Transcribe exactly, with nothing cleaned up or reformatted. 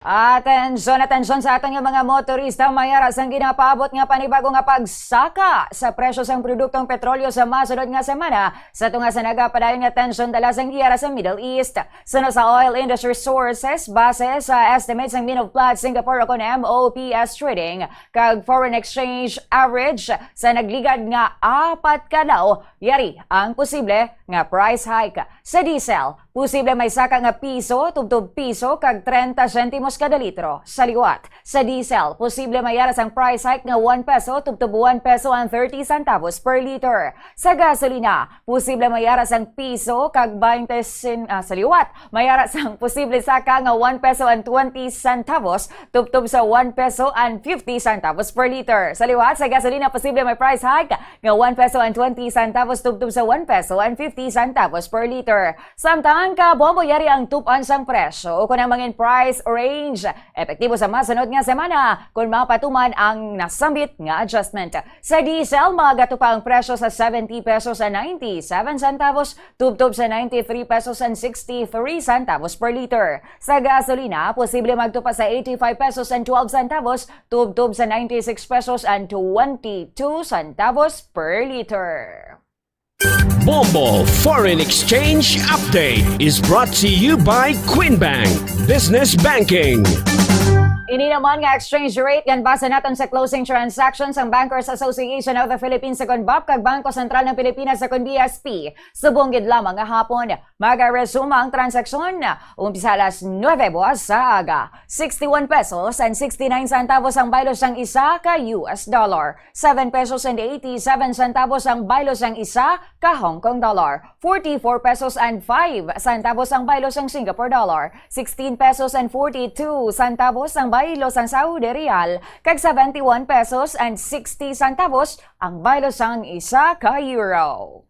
Atensyon, atensyon sa aton nga mga motorista, may ara sang ginapaabot nga panibago nga pagsaka sa presyo sang produktong petrolyo sa masunod nga semana, sa tunga sa nagapadayon nga tensyon dala sang giyara sa Middle East. Suno sa oil industry sources, base sa estimates sang Min of Platts Singapore ukon M O P S Trading kag foreign exchange average sa nagligad nga apat ka adlaw, yari ang posible nga price hike. Sa diesel, posible may saka nga piso tubtob piso kag trenta sentimos kada litro. Sa liwat, sa diesel, posible may ara sang price hike nga one peso tubtob one peso and thirty centavos per liter. Sa gasolina, posible may ara sang piso kag baynte sen-, ah, sa liwat, may ara sang posible saka nga one peso and twenty centavos tubtob sa one peso and fifty centavos per liter. Sa liwat, sa gasolina, posible may price hike nga one peso and twenty centavos tubtob sa one peso and fifty centavos per liter. Samtang kabombo, yari ang tup-an sang presyo ukon ang mangin price range epektibo sa masunod nga semana kon mapatuman ang nasambit nga adjustment. Sa diesel, magatupa ang presyo sa seventy pesos and ninety-seven centavos tubtob sa ninety-three pesos and sixty-three centavos per liter. Sa gasolina, posible magtupa sa eighty-five pesos and twelve centavos tubtob sa ninety-six pesos and twenty-two centavos per liter. Bombo Foreign Exchange Update is brought to you by Queen Bank Business Banking. Ini naman nga exchange rate yan base naton sa closing transactions sang Bankers Association of the Philippines sa kon BAP kag Bangko Sentral ng Pilipinas sa kon B S P. Subong gid lamang nga hapon, magaresuma ang transaksyon. Umpisa alas nuebe buwas sa aga. Sixty-one pesos and sixty-nine centavos ang baylo sang isa ka U S dollar. Seven pesos and eighty-seven centavos ang baylo sang isa ka Hong Kong dollar. Forty-four pesos and five centavos ang baylo sang Singapore dollar. Sixteen pesos and forty-two centavos ang baylo sang Saudi riyal. Kag seventy-one pesos and sixty centavos ang baylo sang isa ka euro.